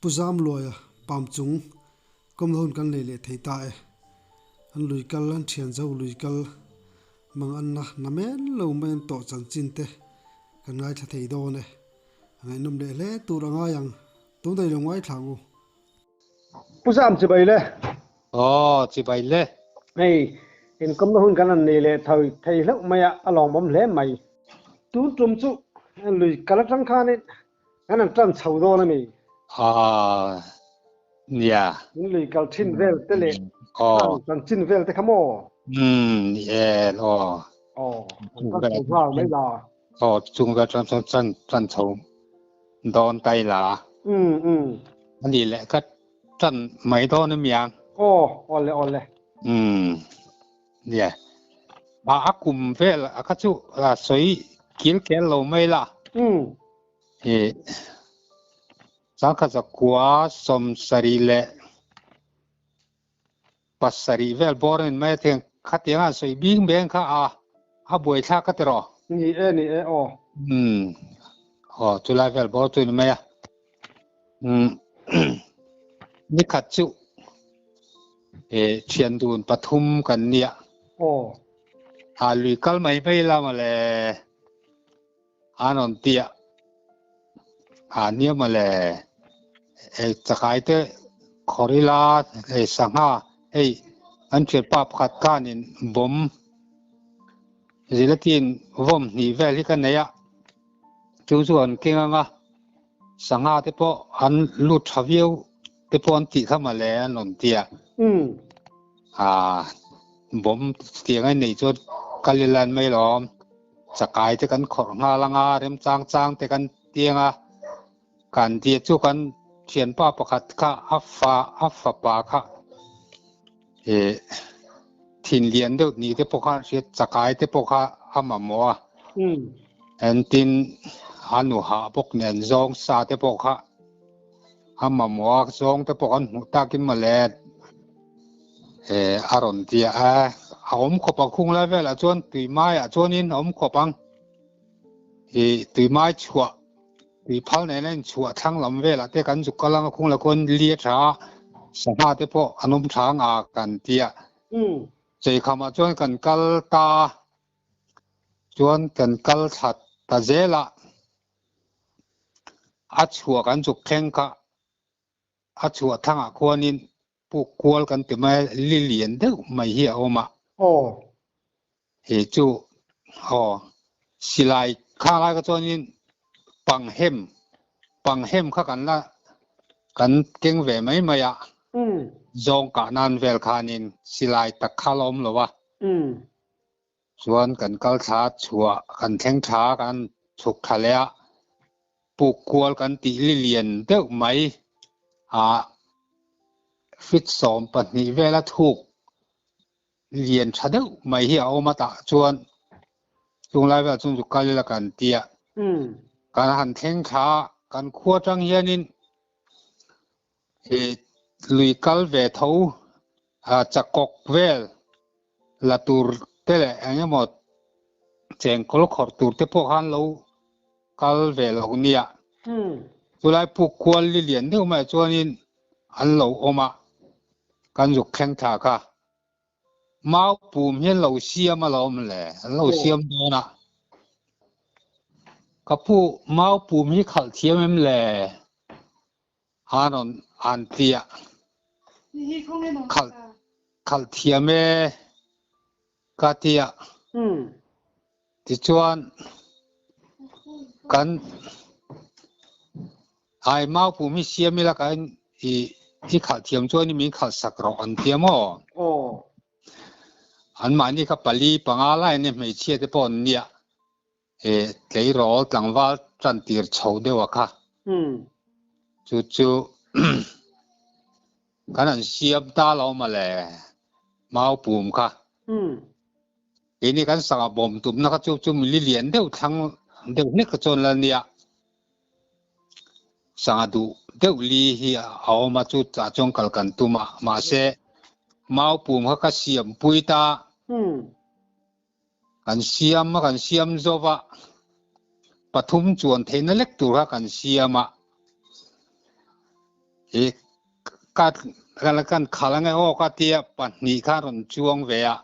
Pu Zamluaia pam chung kawmna hun kan nei leh thei ta e. An lui kal, an thian zo lui kal mang anna na men lo mai an tawh chanchin te kan ngaithla thei dawn e. A ngaihnawm leh hle tur a ngai ang. Tunah i lo ngaithla ang u. Pu Zam chibai le. Aw chibai le. Hei inkawmna hun kan han nei leh thei thei hlauh mai a, a lawmawm hle mai. Tun tum chu lui kal atang khanin kan han tan chho dawn a ni. Aw nia. In lui kal thin vel te leh chanchin vel te kha maw? Umm ni e aw. Aw an tan chho nghal mai la. Aw chung vel tan chuan tan chho dawn ta ila. Umm umm. A nih leh ka tan mai dawn a miang. Aw awle awle. Umm nia. A a kum vel a kha chu a sawi kil kel lo mai la. Umm. I changkhat zakua sawmsarih leh pasarih vel bawr a ni mai a tiang khatiang a sawi bing beng kha a a buaithlak ka ti rawh. Ni e ni e aw. Umm aw chulai vel bawr chu a ni mai a. Umm nikhat chu e thian dun pathum kan nia. Aw. A lui kal mai mai la mawle. An rawn ti a, a nia mawle, hei chakai te khawr ila, hei sangha, hei an thianpa pakhat khanin bawm zilati'n vawm hnih vel hi ka nei a, chu chu an keng ang a, sangha te pawh an lut tha viau te pawh an tih kha mawle an rawn ti a. Bawm tiang a neih chuan kal ila an mai lawm. Chakai te kan khawrh nghal anga remchang chang te kan tiang a, kan tia chu kan thianpa pakhat kha a fa a fapa kha ih thin lian deuh ni te pawh kha an hriat chakai te pawh kha a mamawh a, entin a nu hah bawk nen zawng sa te pawh kha a mamawh a zawng te pawh kan hmuh takin mawle. A rawn ti a, a awm khawp ang khung lai velah chuan tui maiah chuanin a awm khawp ang. Ih tui mai chhuah tui phal nena inchhuah thlang lam velah te kan zuk kal ang a khung lah khuan li a tha a, sangha te pawh an awm tha ang a kan ti a. Cheikhamah chuan kan kal ta a, chuan kan kal thla ta zel a, a chhuah kan zuk thleng kha a chhuah thangah khuanin puk kual kan ti mai a, li lian deuh mai hi a awm a. Aw. He chu aw silai khang lai kha chuanin panghem panghem kha kan la kan keng ve mai mai a. Umm. Zawng kah nan vel khanin silai tak kha la awm lo a. Umm. Chuan kan kal thla chhuah kan thleng thla kan chhuk thla leh a, puk kual kan tih li lian deuh mai a fit 12 vela thuk lian tha deuh mai hi a awm a tah chuan chunglai velah chuan zu kal ila kan ti a. Kan han thleng thla a, kan khua atang hianin lui kal ve tho chakawk vel la tur te leh eng emaw chengkawl khawrh tur te pawh khan lo kal ve lo nia. Chulai puk kual li lian deuh maiah chuanin an lo awm a, kan zuk thleng thla kha. Mau pum hian lo siam a lo awm le, an lo siam dawn a. Ka pu, mau pum hi khalh thiam em le? A rawn an ti a, khalh khalh thiam e ka ti a. Tichuan kan ai mau pum hi siam ila ka i i khalh thiam chuan min khalh sak rawh an ti a maw? Anmahni kha pali panga lai ania hmeichhia te pawh an nia. He tleirawl tlangval tan tir chho deuh a kha. Chu chu kan han siam ta lo mawle mau pum kha. Keini kan sangha bawm tumna kha chu chu mili lian deuh thlang deuh hlek kha chuan la nia. Sangha duh deuh li hi a awm a chu tah chuan kal kan tum a mahse mau pum kha ka siam pui ta. Kan siam a, kan siam zo va, pathum chuan theihna lek tur kha kan siam a. I ka kan khalh ange aw ka tia pahnih kha a rawn chuang ve a.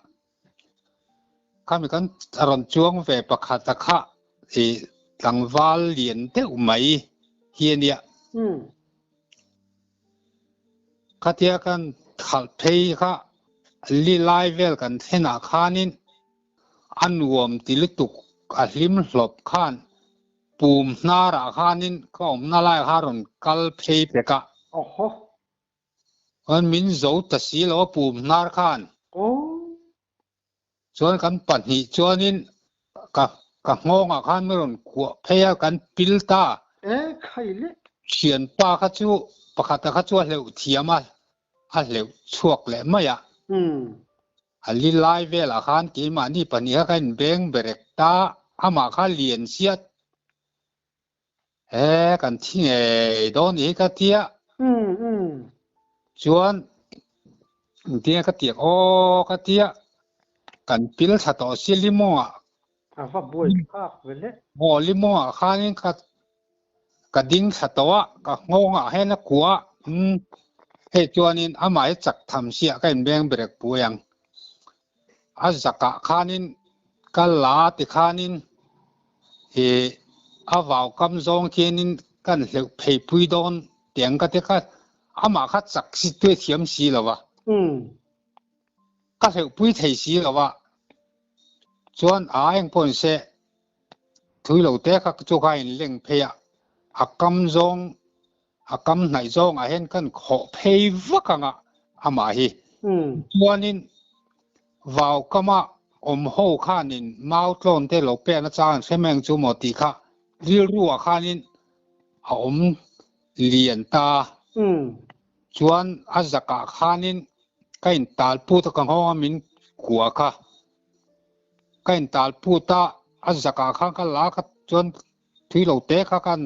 Khami kan a rawn chuang ve pakhat a kha i tlangval lian deuh mai hi a nia. Khatia kan khalh phei kha li lai vel kan thlenah khanin a nuam ti lutuk a hlim hlawp khan pum hnarah khanin ka awmna lai kha a rawn kal phei pek a. Awhaw. Chuan min zo ta si lo a pum hnar khan. Aw. Chuan kan pahnih chuanin ka ka nghawngah khan min rawn kuah phei a, kan pil ta. E khai le. Thianpa kha chu pakhata kha chu a hleuh thiam a, a hleuh chhuak leh mai a. A li lai velah khan keimahni pahnih kha ka inbeng berek ta, amah kha lian chiat He kan thi ngei dawn ni hi ka tia. Chuan engtin ka tiak aw ka tia. Kan pil thla tawh si limawngah. A va buai thlak ve le. Aw limawngah khanin ka ka ding thla tawh a, ka nghawngah hian a kua a. Umm hei chuanin amah hi chak tham siah ka inbeng berek pui ang. A zakah khanin ka la ti khanin ih a vau kam zawng khianin kan hleuh phei pui dawn tiang ka ti kha amah kha chak si tuai thiam si lo va. Ka hleuh pui thei si lo va. Chuan a eng pawh ni se thui lo te kha chu kha in leng phei a, a kam zawng A kam hnaih zawngah hian kan khawh phei vak ang a, amah hi. Chuanin vau kama awm ho khanin mau tlawn te lo pek na chang an hre mai ang chu maw tih kha rilruah khanin a awm lian ta. Chuan a zakah khanin ka intal put a ka nghawng a min kuah kha. Ka intal put a, a zakah khan ka la kha chuan Tui lo te kha kan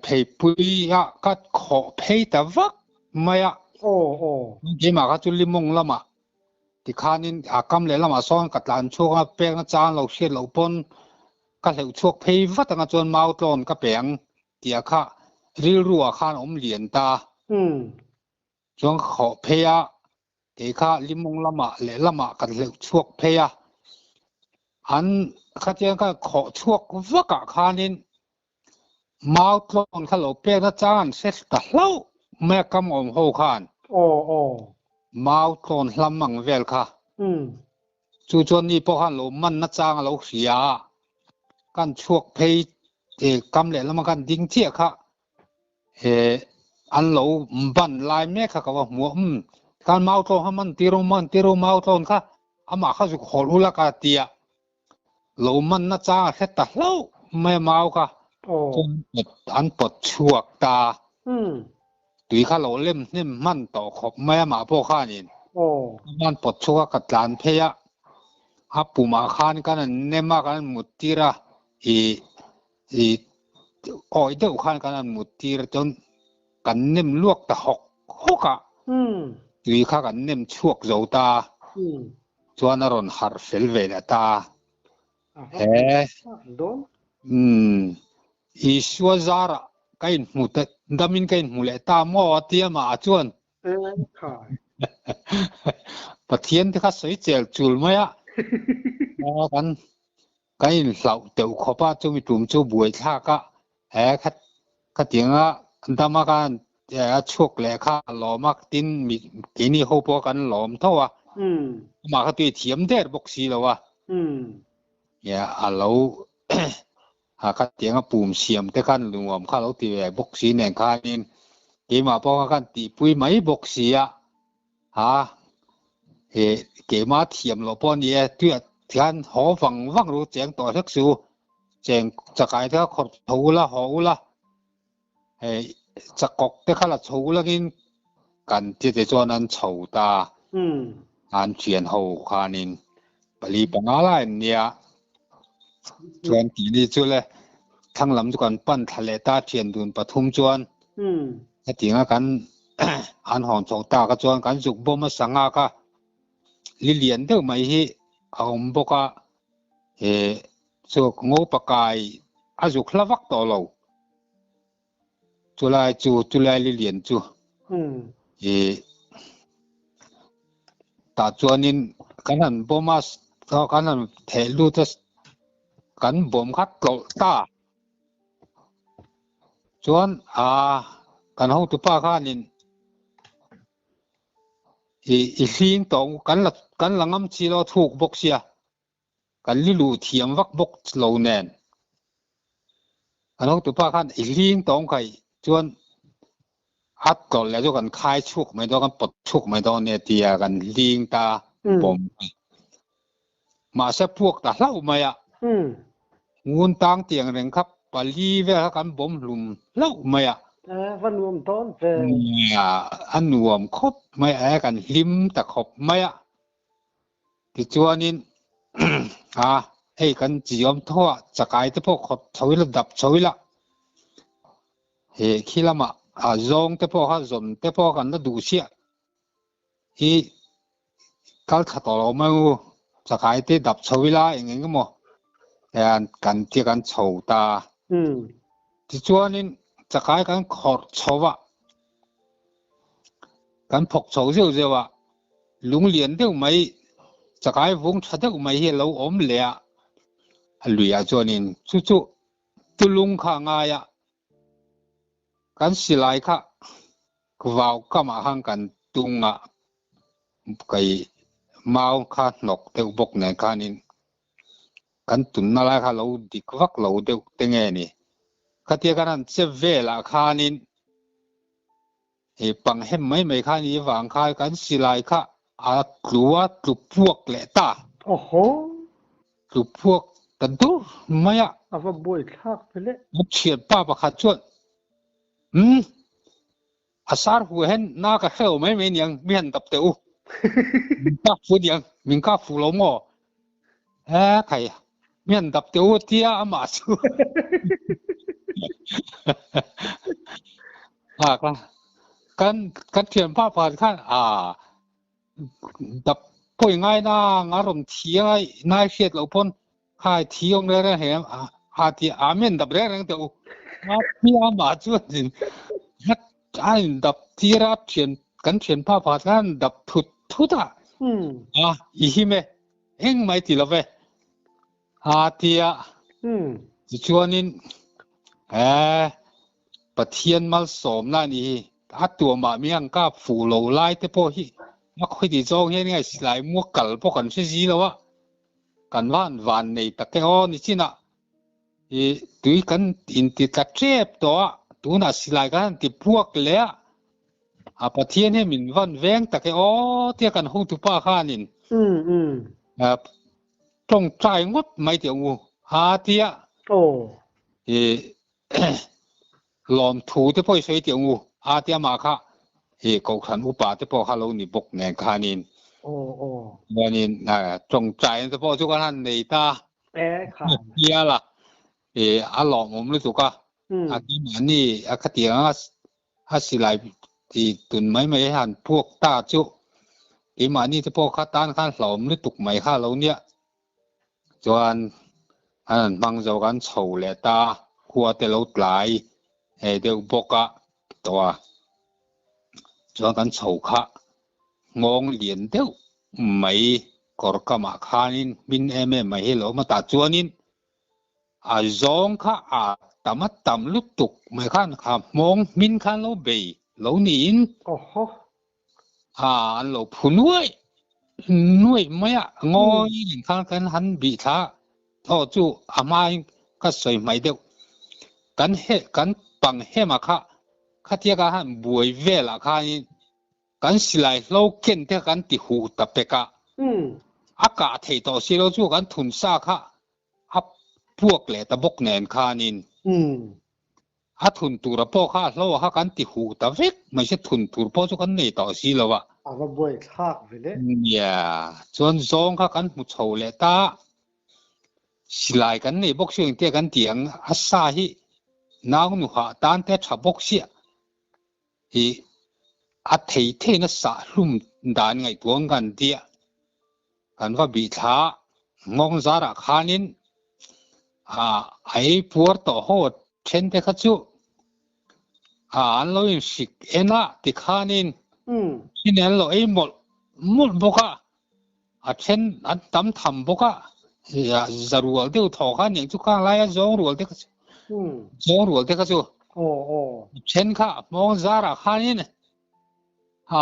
pheipui a ka khawh phei ta vak mai a. Aw aw. Keimah kha chu limawng lamah tikhanin a kam leh lamah sawn ka tlan chhuak a, pekna chang lo hriat loh pawn ka hleuh chhuak phei vat anga chuan mau tlawn ka pe ang tih kha rilru ah khan a awm lian ta. Chuan ka khawh phei a, Kei kha limawng lamah leh lamah kan hleuh chhuak phei a, an khatiang kha khawh chhuak vakah khanin mau tlawn kha lo pek na chang an hre ta hlauh mai a kam awm ho khan. Aw aw. Mau tlawn hlam ang vel kha. Chu chuan ni pawh khan lo man na chang a lo hria a, kan chhuak phei kam leh lama kan ding chiah kha He an lo ban lai mek kha ka va hmu a, umm khan mau tlawn kha man tir man tir mau tlawn kha amah kha zuk hawlh ula ka ti a, lo man na chang a hre ta hlauh mai a mau kha chuan an pawt chhuak ta, tui kha lo lem hnem hman tawh khawp mai amah pawh khanin an pawt chhuak a ka tlan phei a, a pumah khan kan han nem a kan han mut tir a ih I awi deuh khan kan han mut tir chuan kan nem luak ta hawk hawk a, tui kha kan nem chhuak zo ta, chuan a rawn harh fel ve leh ta. He umm Isua zarah ka inhmu ta damin ka inhmu leh ta maw a ti amah ah chuan Pathian te kha sawi chel chul mai a, kan Ka inhlauh teuh khawp a, chumi tum chu buaithlak a, he khatianga dama khan a chhuak leh kha a lawm a, tin keini ho pawh kan lawm tho a, amah kha tui thiam der bawk si lo a, a lo khatianga pum siam te khan nuam kha lo ti ve bawk si nen khanin keimah pawh kha kan tihpui mai bawk si a. Ha, he keimah thiam loh pawh a ni e, tuiah hian haw vang vang ru cheng tawh hlek chu, cheng chakai te kha khawrh chho ula haw ula, hei chakawk te kha la chho ulangin kan ti te chuan an chho ta, an thian ho khanin pali panga lai an nia, chuan tihni chu le thlang lam chu kan pan thla leh ta thian dun pathum chuan hetianga kan an hawn chho ta ka chuan kan zuk bawm a sanga kha li lian deuh mai hi a awm bawk a he chu ngo pakai a zuk hla vak tawh lo. Chulai chu chulai li lian chu i tah chuanin kan han bawm a kan han theh lut a kan bawm kha tlawlh ta chuan aa kan hotupa khanin i i hling tawh kan la kan la ngam chi lo thuk bawk sia kan li luh thiam vak bawk lo nen kan hotupa khan i hling tawng khai chuan a tlawlh leh chu kan khai chhuak mai dawn kan pawt chhuak mai dawn nia tia kan hling ta bawm mahse puak ta hlauh mai a ngun tang tiang reng kha pali vel kha kan bawm hlum hlauh mai a va nuam dawn ve a nuam khawp mai a kan hlim ta khawp mai a Tichuanin a hei kan chi awm tho a chakai te pawh khawp chho ila dap chho ila he khi lamah a zawng te pawh kha zawn te pawh kan la duh chiah hi kal thla tawh lo mai u chakai te dap chho ila eng eng emaw hian kan tia kan chho ta tichuanin chakai kan khawrh chho a kan phawk chho zeuh zeuh a lung lian deuh mai chakai vung tha deuh mai hi a lo awm leh a a luiah chuanin chu chu tulung kha a ngai a kan silai kha vau kamah khan kan tung a kei mau kha hnawk deuh bawk nen khanin kan tunna lai kha lo dik vak lo deuh te nge ni khatia kan han che velah khanin Hei pang hem mai mai kha ni vang kha kan silai kha a tlu a tlu puak leh ta. Awhaw. Tlu puak ta dur mai a. A va buai thlak ve le. A thian pa pakhat chuan Umm a sar hu hen na ka hreu mai mai niang mi han dap teh u. Min kap fu niang min kap fu lo maw? He khai mi han dap teh u tia amah chu. À kan kan kan thian pa pakhat khan à dap pawi ngai na nga rawn thi a nai hriat loh pawn khai thi awm reng reng he a ti a men dap reng reng teh u a tia amah chuan in a in dap tir a thian kan thian pa pakhat khan dap thut thut a a i him e engmah i ti lo ve. A tia. Tichuanin eh Pathian malsawmna a nih hi. A tuamah mi ang kap fuh lo lai te pawh hi a khawi ti zawng hian ngai silai mua kal pawh kan hre zi lo a. Kan van van nei tak e aw nichinah i tui kan inti tla tep tawh a tunah silai kan han ti puak leh a. A Pathian hi min van veng tak e aw tia kan hotupa khanin tawngtai ngawt mai teh u a tia i lawmthu te pawh i sawi teh u a tia mah kha i kohhran upa te pawh kha lo ni bawk nen khanin chuanin tawngtai te pawh chu kan han nei ta tia la i a lawmawm lutuk a a keimahni a khatiang a a silai ti tun mai mai han puak ta chu keimahni te pawh kha tan khan hlauhawm lutuk mai kha lo nia. Chuan an han hmang zo kan chho leh ta khua te lo tlai hei deuh bawk a tawh a. Chuan kan chho kha nghawng lian deuh mai kawr kamah khanin hmin em em mai hi lo awm a tah chuanin A zawng kha a tam a tam lutuk mai khan kha hmawng hmin khan lo bei lo niin Awhaw. a an lo phu nuaih nuaih mai a ngawi reng khan kan han bih thla aw chu a hmain ka sawi hmai deuh kan he kan pang hema kha khatia ka han buai velah khanin Kan silai hlo ken te kan ti huh ta pek a, a kah theih tawh si lo chu kan thun sa kha a puak leh ta bawk nen khanin a thun tura pawh kha a hlo a kha kan ti huh ta vek mai se thun tur pawh chu kan nei tawh si lo a. A va buai thlak ve le. Nia, chuan zawng kha kan hmu chho leh ta, silai kan nei bawk si engtia kan tih ang a sa hi nau nuhah tan te a tha bawk sia. Hi a thei theihna sah hlum dan ngaihtuah ang kan tia kan va bih thla nghawng zarah khanin a ei puar tawh ho then te kha chu A an lo inhrik en a tikhanin in an lo ei mawlh mawlh bawk a, a then an tam tham bawk a, za rual deuh thaw kha aniang chu khang laia zawng rual te kha chu zawng rual te kha chu a then kha a hmawng zarah khanin a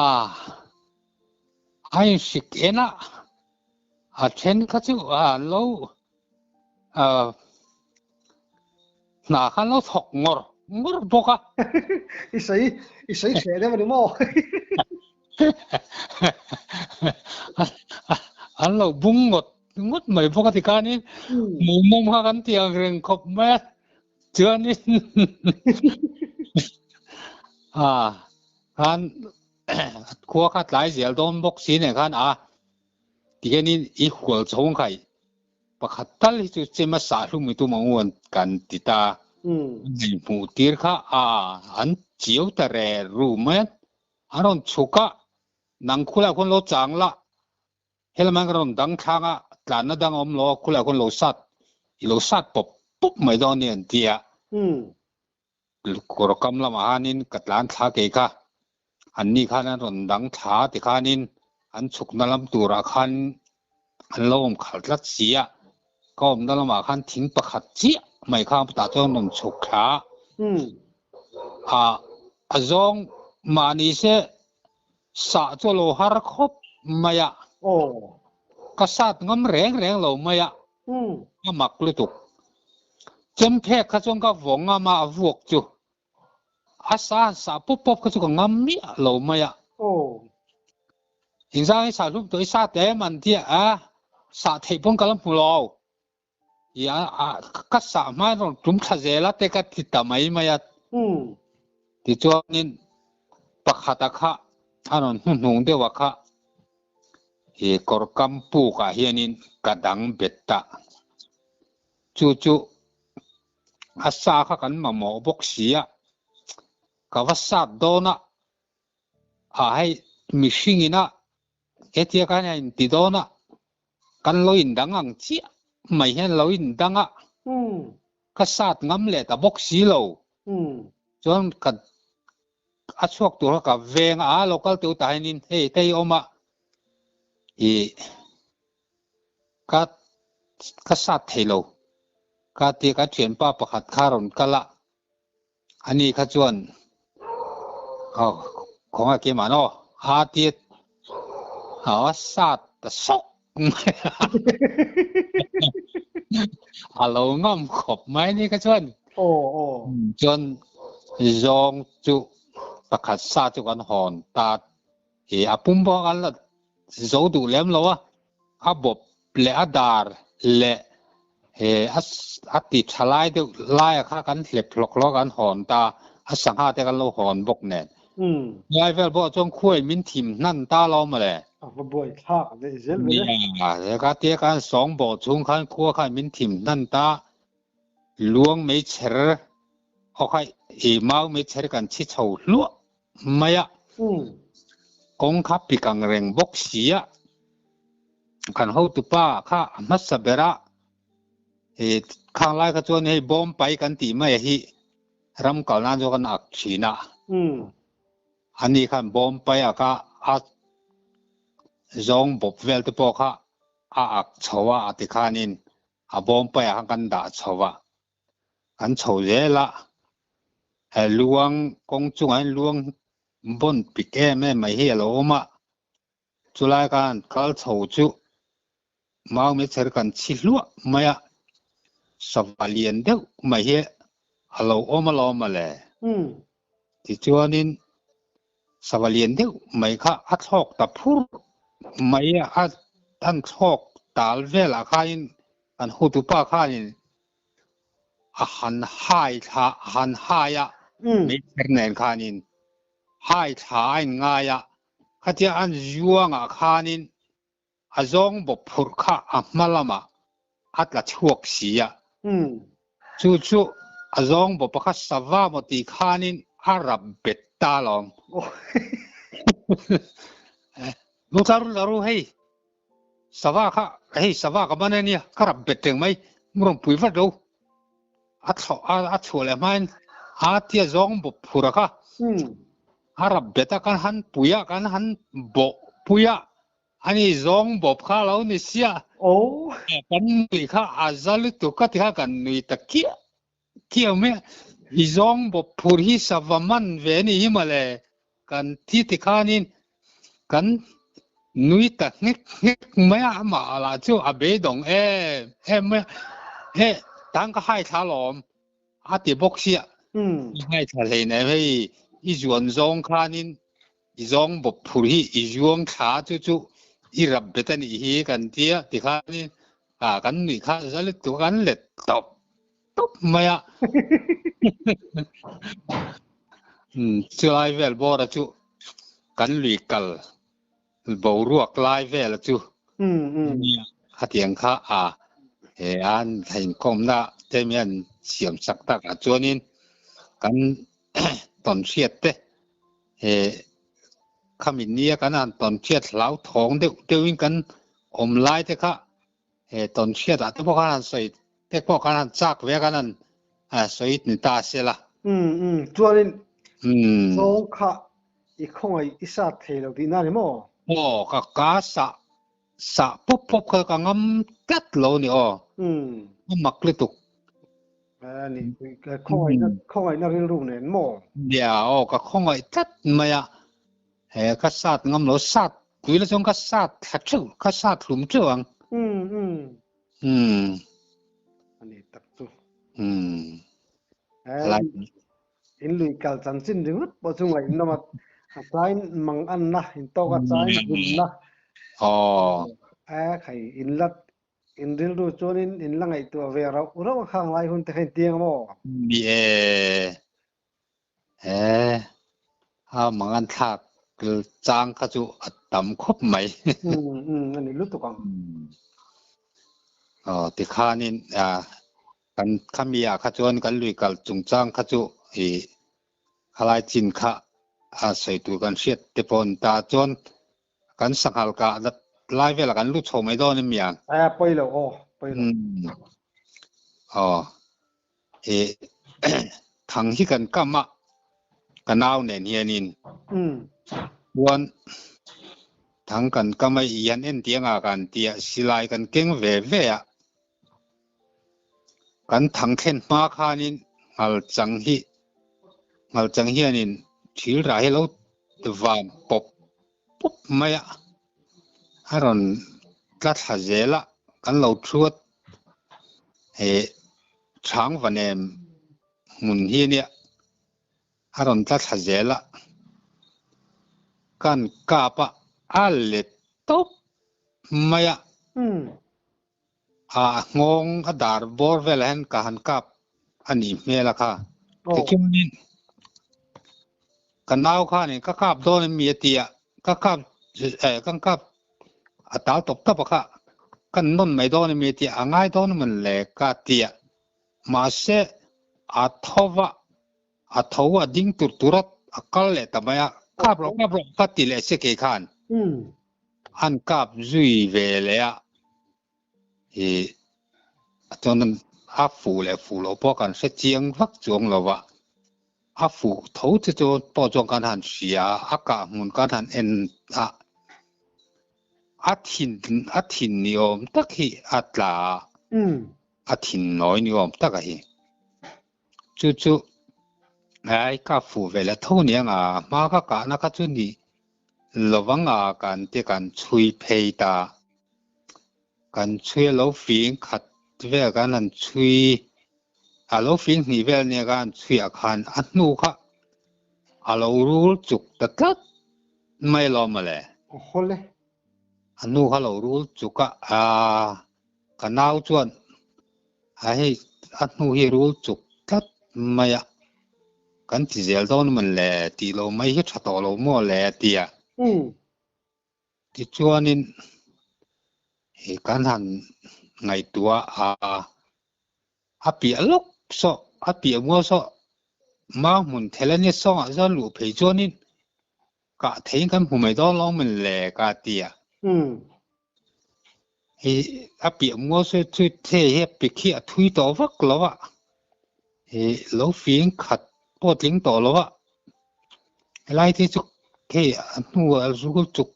a inhrik en a, a then kha chu an lo Hna khan lo thawk ngawr ngawr bawk a. I sawi i sawi hreh deuh a ni maw? An lo bung ngawt ngawt mai bawk a ti khanin hmuhmawm kha kan ti ang reng khawp mai a. Chuanin a khan khua kha tlai zel dawn bawk si nen khan a tikhianin i hual chhawng kha Pakhat tal hi chu chem a sah hlum i tum ang u an kan ti ta. Nei hmuh tir kha a an chiau ta re ru mai a. An rawn chhuk a, nang khulai khuan lo chang la, helamah hian ka rawn dang thlang a, tlanna dang a awm lo a, khulai khuan lo sat, i lo sat pawp pawp mai dawn a ni an ti a. Kawr kam lamah khanin ka tlan thla kei kha, anni khan an rawn dang thla ti khanin an chhukna lam turah khan an lo awm khalh tlat si a, ka awmna lamah khan thing pakhat chiah mai kha tah chuan an rawn chhuk thla a, a zawng mahni se sah chu a lo har khawp mai a, ka sat ngam reng reng lo mai a. A mak lutuk. Chem phek kha chuan ka vawng ngam a, a vuak chu. A sa han sah pawp pawp kha chu ka ngam miah lo mai a. Engzang i sah hlum tawh i sa te em an tia a, sah theih pawn ka la hmu lo. I a ka sah hma in rawn tum thla zel a te ka ti ta mai mai a. Tichuanin pakhata kha a rawn hnuhnung deuh a kha He kawr kam puk ah hianin ka dang bet ta. Chu chu a sa kha kan mamawh bawk si a, ka va sat dawn a, ah hei mihring ina hetia khan a inti dawn a, kan lo indang ang chiah mai hian lo indang a, ka sat ngam leh ta bawk si lo. Chuan ka a chhuak tur kha ka veng a, a lo kal teuh tah hianin hei te hi a awm a, ih ka ka sat thei lo ka tia ka thianpa pakhat kha a rawn kal a, ani kha chuan aw khawngaih keimah an aw a tia a sat ta sawk mai a, a lo ngam khawp mai ani kha chuan. Aw aw. Chuan zawng chu pakhat sa chu kan hawn ta i a pum pawh kan la zo duh lem lo a, a bawp leh a dar leh he a a ti tha lai deuh laia kha kan hlep hlawk hlawk kan hawn ta a sangha te kan lo hawn bawk nen. Lai vel pawh chuan khuai min thim hnan ta lo mawle. A va buai thlak leh zel mai e. Nia, ka tia khan sawng bawh chhung khan khua khan min thim hnan ta. Luang mei chher aw kha i mau mei chher kan chhi chho hluah mai a. Kawng kha pik ang reng bawk si a. Kan hotupa kha a hmasa ber a, i khang lai kha chuan hei bawm pai kan tih mai a hi ram kal nan chu kan ak thin a. Ani khan bawm pai a kha a zawng bawp vel te pawh kha a ak chho a a ti khanin a bawm paiah khan kan dah chho a, kan chho zel a, he luang kawng chungah hian luang bawn pik em em mai hi a lo awm a, chulai khan kal chho chu mau meichher kan chhi hluah mai a, sava lian deuh mai hi a lo awm alawm mawle. Tichuanin sava lian deuh mai kha a thlawk ta phur mai a, a an thlawk tal velah khanin kan hotupa khanin a han hai thla a han hai a, meichher nen khanin hai thla a inngai a, khatia an zuangah khanin A zawng bawp phurh kha a hma lamah a tla chhuak si a. Chu chu a zawng bawpa kha sava maw tih khanin a rap bet ta alawm. Lu tla ru la ru hei sava kha hei sava ka ban a nia ka rap bet reng mai mu rawn pui vat lo. A thlawh a chhuah leh hmain A tia zawng bawp phur a kha. A rap bet a kan han pui a, kan han bawh pui a, ani zawng bawp kha a lo ni sia. Kan nui kha a za lutuk ka ti kha kan nui ta kiah kiah mai a. I zawng bawp phur hi sava man ve a ni hi mawle kan ti ti khanin kan nui ta nghek nghek mai a, amah lah chu a beidawng em em mai a. He tang ka hai thla alawm. A ti bawk sia. I ngaithla hlei nem hei i zuan zawng khanin i zawng bawp phur hi i zuang thla chu chu i rap bet a nih hi kan tia ti khanin a kan nuih kha za lutuk kan let tawp tawp mai a. Chulai vel bawra chu kan lui kal boruak lai vela chu khatiang kha a he an inkawmna te mi an siam sak tak ah chuanin kan tawn hriat te he khami nia kan han tawn hriat hlau thawng deuh deuhin kan awm lai te kha he tawn hriat ah te pawh khan han sawi te pawh khan han chak ve a khan han sawi ni ta se la. Chuanin zawng kha i khawngaih i sat thei lo tihna a ni maw? Aw, ka ka sah sah pawp pawp kha ka ngam tlat lo a ni aw. A mak lutuk. A ni, khawngaihna khawngaihna rilru nen maw? Nia aw, ka khawngaih tlat mai a. He ka sat ngam lo, sat tui la chuan ka sat thla theuh, ka sat hlum theuh ang. A ni tak chu. In lui kal chanchin ringawt pawh chu ngaihnawm a, a chain mang anna, in tawk a chain hlimna. A khai in la in rilru chuanin in la ngaihtuah ve rauh rauh a khang lai hun te kha in tiang a maw? Ni e. He a mangan thlak chang kha chu a tam khawp mai. A ni lutuk ang. Aw tikhanin kan khami ah kha chuan kan lui kal chungchang kha chu i khalai chin kha a sawi tur kan hriat te pawh an ta chuan kan sanghal kah lai velah kan lut chho mai dawn em miang. A pawi lo aw pawi lo. Aw i thang hi kan kam a ka nau nen hianin chuan thang kan kam a i han en tih anga kan tia silai kan keng ve ve a kan thang thlen hma khanin ngal chang hi ngal chang hianin thil rah hi lo van pawp pawp mai a a rawn tla thla zel a kan lo thuat he chhang vanem hmun hi ania a rawn tla thla zel a kan kap a a let tawp mai a a nghawng a dar bawr velah hian ka han kap a nih hmel a kha tichuanin ka nau khanin ka kap dawn em mi a ti a ka kap eh kan kap a tal tawp tawp a kha kan nawn mai dawn em mi a ti a a ngai dawn em le ka ti a mahse a tho va a tho a ding tur tur a a kal leh ta mai a kap rawh kap rawh ka ti leh se kei khan an kap zui ve leh a i chuan a fuh leh fuh loh pawh kan hre chiang vak chuang lo va a fuh tho chu chu pawh chuan kan han hria a a kah hmun kan han en a a thin a thin ni awm tak hi a tla a a thin nawi ni awm tak a hi. Chu chu ai ka fuh ve la tho nia nga hma ka kahna kha chu ni lovang a kan te kan chhui phei ta kan chhui a lo fing khat vel kan han chhui a lo fing hnih vel nia kan han chhui ah khan a hnu kha a lo rul chuk ta tlat mai lo mawle. Awhawle. A hnu kha lo rul chuk a aa ka nau chuan A hei a hnu hi rul chuk tlat mai a, kan ti zel dawn mawn le tih lo mai hi tha tawh lo maw le a ti a. Tichuanin hei kan han ngaihtuah a, a piah lawk saw, a piah mual saw mau hmun thel a nia sawngah chuan luh phei chuanin kah theiin kan hmu mai dawn lo mawn le ka ti a. Hei a piah mual sawi chu the hi a pik hi a thui tawh vak lo a, hei lo fing khat. pawh tling tawh lo a, helai te chu hei a hnuah rul chuk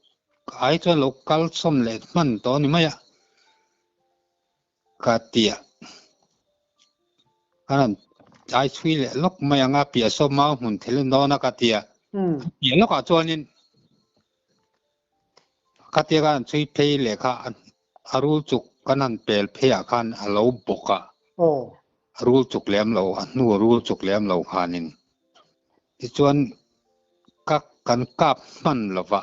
ai chuan lo kal sawm leh hman tawh a ni mai a, ka ti a, a rawn tlai chhui leh lawk mai ang a, piah sawm mau hmun thil a ni dawn a ka ti a, piah lawkah chuanin khatia ka han chhui phei leh kha a rul chuk kan han pel phei ah khan a lo bawk a, a rul chuk lem lo, a hnu a rul chuk lem lo khanin tichuan ka kan kap hman lo va,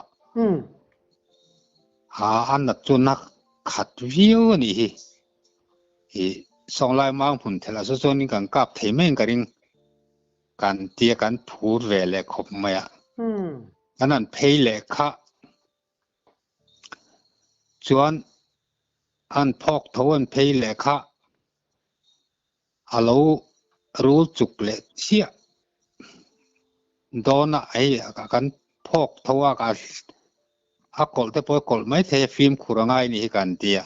a a nat chu na khat viau a nih hi, ih sawnglai mau hmun thelh ah saw chuanin kan kap thei mai in ka ring. Kan tia kan phur ve leh khawp mai a. Kan han phei leh kha chuan an phawk tho an phei leh kha a lo rul chuk leh chiah dawn a, hei kan phawk tho a a kawlh te pawh a kawlh mai thei a fimkhur a ngai ni hi kan tia.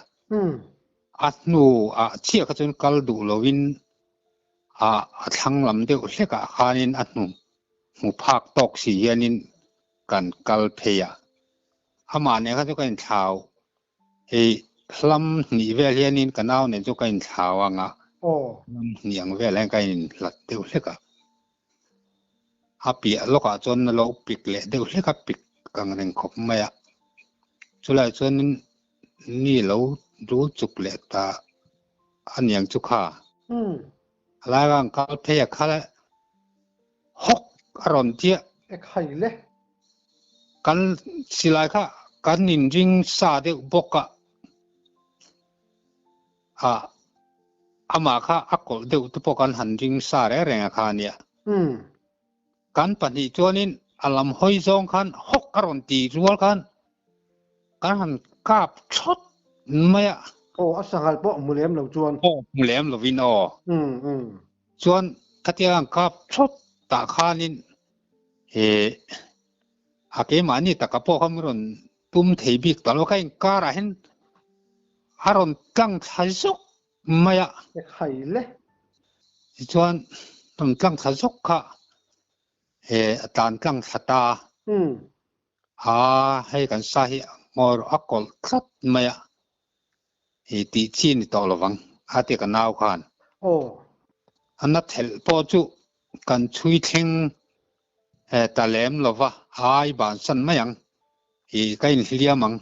A hnu ah chiah kha chuan kal duh lovin a a thlang lam deuh hlek ah khanin a hnu hmu phak tawk si hianin kan kal phei a, amah nen khan chu ka inthlau hei hlam hnih vel hianin ka nau nen chu ka inthlau ang a, hlam hnih ang vel hian ka inhlat deuh hlek a, a piah lawkah chuan a lo pik leh deuh hlek a, pik ang reng khawp mai a, chulai chuanin mi lo dul chuk leh ta. A niang chu kha. A lai vang kal phei a khal hawk a rawn chiah. E khai le. Kan silai kha kan inring sa deuh bawk a, a amah kha a kawlh deuh te pawh kan han ring sa reng reng a kha a nia. Kan pahnih chuanin a lam hawi zawng khan hawk a rawn ti rual khan kan han kap thawt mai a. Aw, a sanghal pawh hmu lem lo chuan. Aw, hmu lem lovin aw. Chuan khatia han kap thawt tah khanin he a keimahni taka pawh kha min rawn tum thei bik ta lo. Ka inkarah hian a rawn tlang thla zawk mai a. E khai le. Tichuan rawn tlang thla zawk kha he a tlan tlang thla ta. A hei kan sa hi ngawi rawh a kawlh tlat mai a. Hei tih chi ni tawh lovang a ti ka nau khan. A na thelh pawh chu kan chhui thleng ta lem lova ai bansan mai ang. Ih ka inhliam ang.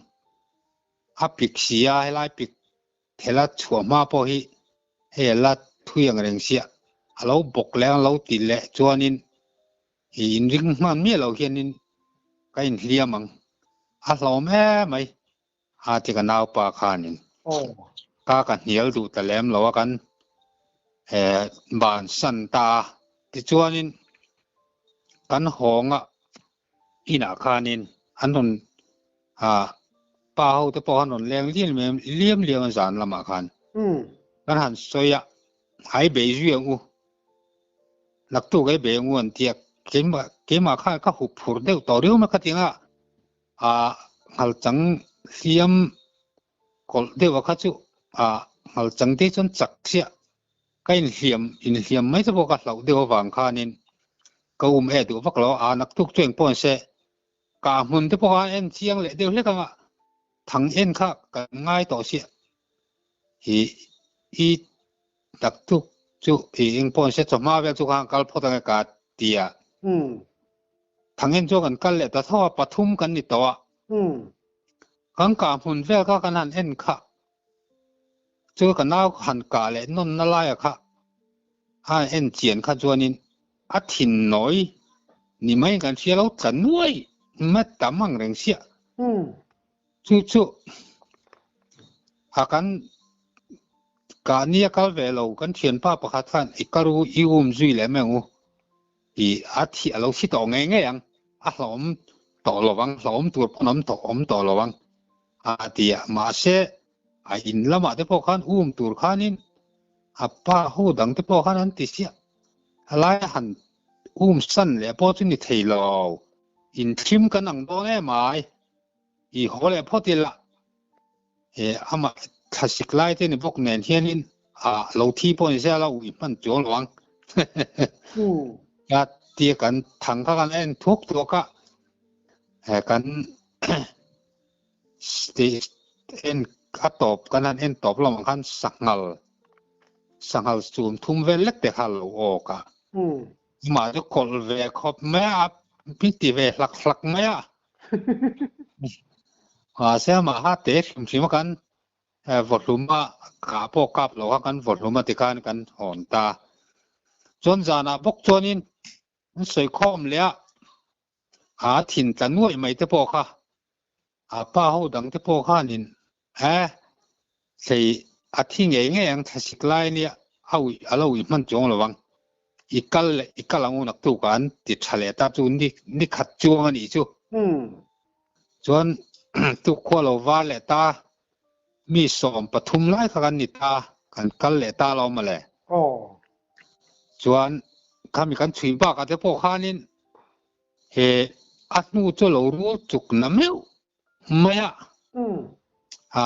A pik si a helai pik Thela chhuah hma pawh hi hei a la thui ang reng sia, a lo bawk leh ang lo ti leh chuanin i inring hman miah lo hianin ka inhliam ang, a hlawm em mai a ti ka naupa khanin ka ka hnial duh ta lem lo a kan bansan ta a, tichuanin kan hawnga inah khanin an rawn ah pa ho te pawh an rawn leng liam liam liam liam a zan lamah khan kan han sawi a ai bei zui ang u naktuk ai bei ang u an tia keimah keimah khan ka hup phur deuh tawh riau mai khatinga ah nghalchang hliam kawlh deuh a kha chu ah nghalchang te chuan chak chiah ka inhliam inhliam mai te pawh ka hlauh deuh avang khanin ka um e duh vak lo a naktuk chu engpawh an se Ka hmun te pawh kha en chiang leh deuh hlek anga thang en kha kan ngai tawh sia. I i tak tuk chu i eng pawh se chawhma vel chu khan kal phawt ange ka ti a. Thang en chu kan kal leh ta tho a, pathum kan ni tawh a. Kan kah hmun vel kha kan han en kha chu ka nau han kah leh nawn na laia kha a en chian kha chuanin a thin nawi ni mai kan hria lo tla nuai mai tam ang reng sia. Chu chu a kan kah nia kal ve lo kan thianpa pakhat khan i karu i um zui leh mai ang u i a thi a lo thi tawh ngei ngei ang a hlauhawm tawh lo ang hlauhawm tur pawn awm tawh awm tawh lo ang a ti a mahse a in lamah te pawh khan um tur khanin a pa ho dang te pawh khan an ti chiah a laia han um san leh pawh chu ni thei lo inthlim kan ang dawn em ai i haw leh phawt ila e amah thlasik lai te ni bawk nen hianin a lo thi pawh ni se a lo ui hman chuang lo ang. Ka Tia kan thang kha kan en thuak thuak a, he kan en a tawp kan han en tawp lamah khan sanghal sanghal chum thum vel lek te kha a lo awk a. Amah chu kawlh ve khawp mai a, min ti ve hlak hlak mai a. Mahse amah kha te hrim hrim a kan Vawhluma kah pawh kap lo kha kan vawhluma tikhan kan hawn ta. Chuan zanah bawk chuanin an sawi khawm leh a, a thin tla nuaih mai te pawh kha a pa ho dang te pawh khanin e hlei a thi ngei ngei ang thlasik lai nia a uih a lo uih hman chuang lo ang i kal leh i kal ang u naktuk ah an ti tha leh ta chu ni ni khat chuang a nih chu. Chuan tukkhua lo var leh ta, mi 13 lai kha kan ni ta, kan kal leh ta lo mawle. Chuan khami kan chhui bakah te pawh khanin he a hnu chu lo rul chuk na meuh mai a,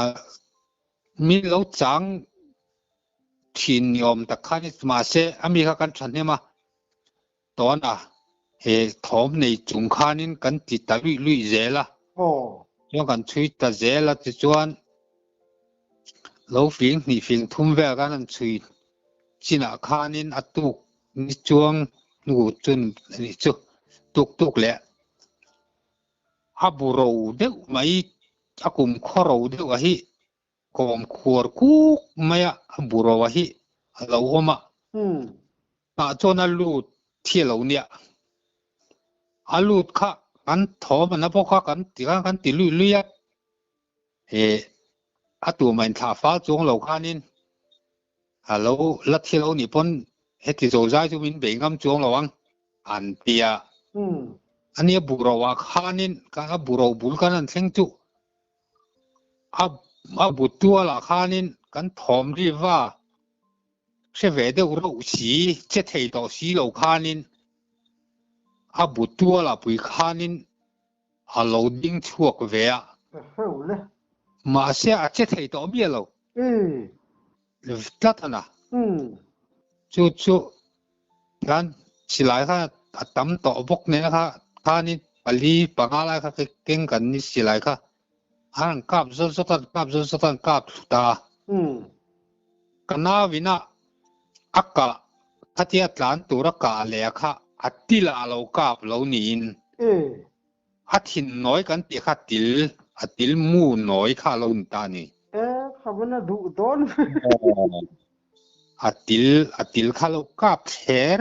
min lo chang thin ni awm tak khan mahse a mi kha kan thahnem a, Tawn a, he thawm nei chung khanin kan ti ta luih luih zel a. Chuan kan chhui ta zel a, tichuan lo fing hnih fing thum vel khan an chhui chinah khanin a tuk ni chuang hnu chun a nih chu tuk tuk leh a bu ro deuh mai a kum khaw ro deuh a hi kawm khuar kuk mai a a bu ro a hi a lo awm a. Tah chuan a lut thi a lo nia. A lut kha kan thawm an a bawk a, kan ti khan kan ti lui lui a. He a tumah in thlah fal chuang lo khanin a lo la thi lo nih pawn heti zo zai chu min bei ngam chuang lo ang an ti a. Ania bu ro ah khanin a bu ro bul khan an thleng chu a a bu tual ah khanin kan thawm ri va hre ve deuh reuh si, che thei tawh si lo khanin a bu tual ah pui khanin a lo ding chhuak ve a. Mahse a che thei tawh miah lo. Tlat a na. Chu chu khan silai kha a tam tawh bawk nen kha khanin pali panga lai kha keng kan ni silai kha a rawn kap zawt zawt a, kap zawt zawt a, an kap thlu ta a. Ka nauin a a kah khatia tlan tura kah leh a kha a til ah a lo kap lo niin a thin nawi kan tih kha til a til mu nawi kha a lo ni ta a ni. E kha vana duh dawn. A til a til kha lo kap thler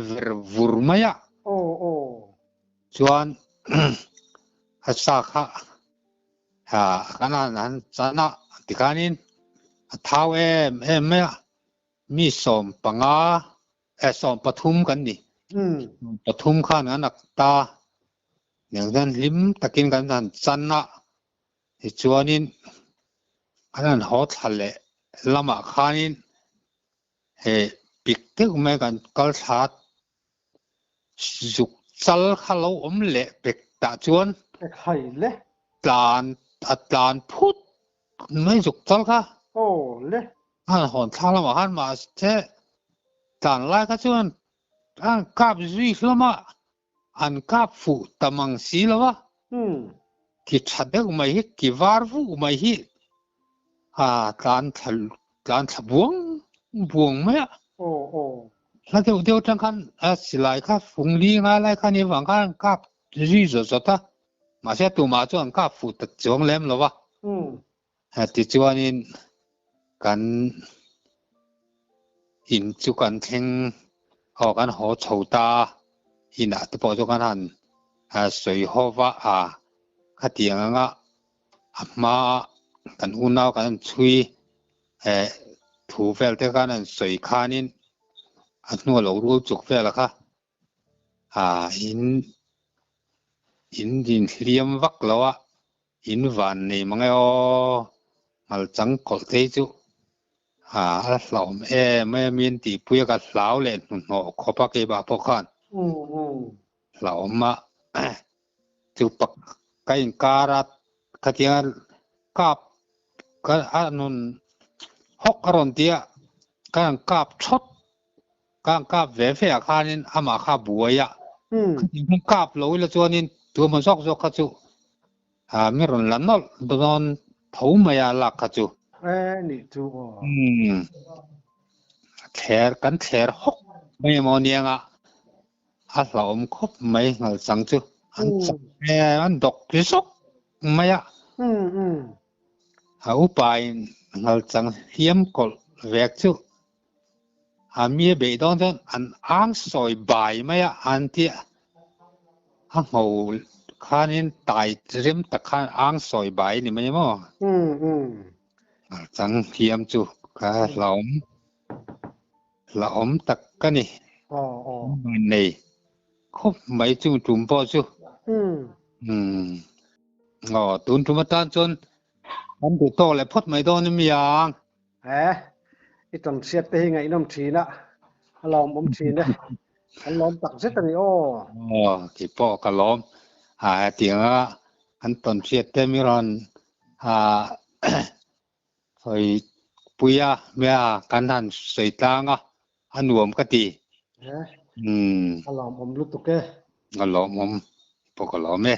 ver vur mai a. Aw aw. Chuan a sa kha kan han han chan a tikhanin a thau em em mai a mi 15 eh 13 kan ni pathum khan kan ak ta nen hian hlim takin kan han chan a tichuanin an han haw thla leh lamah khanin he pik deuh mai kan kal thla Zuk chal kha lo awm leh pek tah chuan tlan a tlan phut mai zuk chal kha. A hawn thlak lamah khan mahse tlan lai kha chuan an kap zui hlawm a, an kap fuh ta mang si lo a. Ki tha deuh mai hi, ki var vuh mai hi a tlan thla tlan thla buang buang mai a. Hla deuh deuh atang khan a silai kha fung li ngai lai kha ni vang khan an kap zui zawt zawt a, mahse tumah chuan an kap fuh ta chuang lem lo va. Tichuanin kan in chu kan thleng aw kan haw chho ta a, inah te pawh chu kan han sawi haw va a, khatiang anga a hma kan unau kan han chhui eh thu vel te khan an sawi khanin a hnua lo rul chuk vel kha ah in in din hliam vak lo a in van nei mang e aw ngal chang kawlh te hi chu ah a hlauhawm em em in tihpui a ka hlau leh hnuhnawh khawp a keimah pawh khan hlauhawm a chu pak ka inkar a khatiang kap ka a rawn hawk a rawn ti a ka rawn kap thawt. Kang kap ve ve ah khanin amah kha a buai a, khatiang khan kap lo ila chuanin tuemaw zawk zawk kha chu ah mi rawn la nawlh dawn tho mai a lak kha chu. E nih chu aw. Umm thler kan thler hawk mai emaw aniang a, a hlauhawm khawp mai nghal chang chu an chak em an dawk zawk mai a. A upa in nghal chang hliam kawlh vek chu A mi a beih dawn chuan an ang sawi bai mai a, an ti a ngho khanin tai rem tak khan ang sawi bai a ni mai maw? Chang thiam chu ka hlauhawm hlauhawm tak ka ni. Nei khawp mai chung tum pawh chu. Aw tun tum atan chuan kan duh tawk leh phawt mai dawn a mi ang. He i tawn hriat te hi ngaihnawm thin a, a lawmawm thin e. Kan lawm tak zet a ni aw. Aw, kei pawh ka lawm. A hetianga an tawn hriat te mi rawn a sawi pui a, mia kan han sawi tlang a, a nuam ka ti. He, a lawmawm lutuk e. A lawmawm pawh ka lawm e.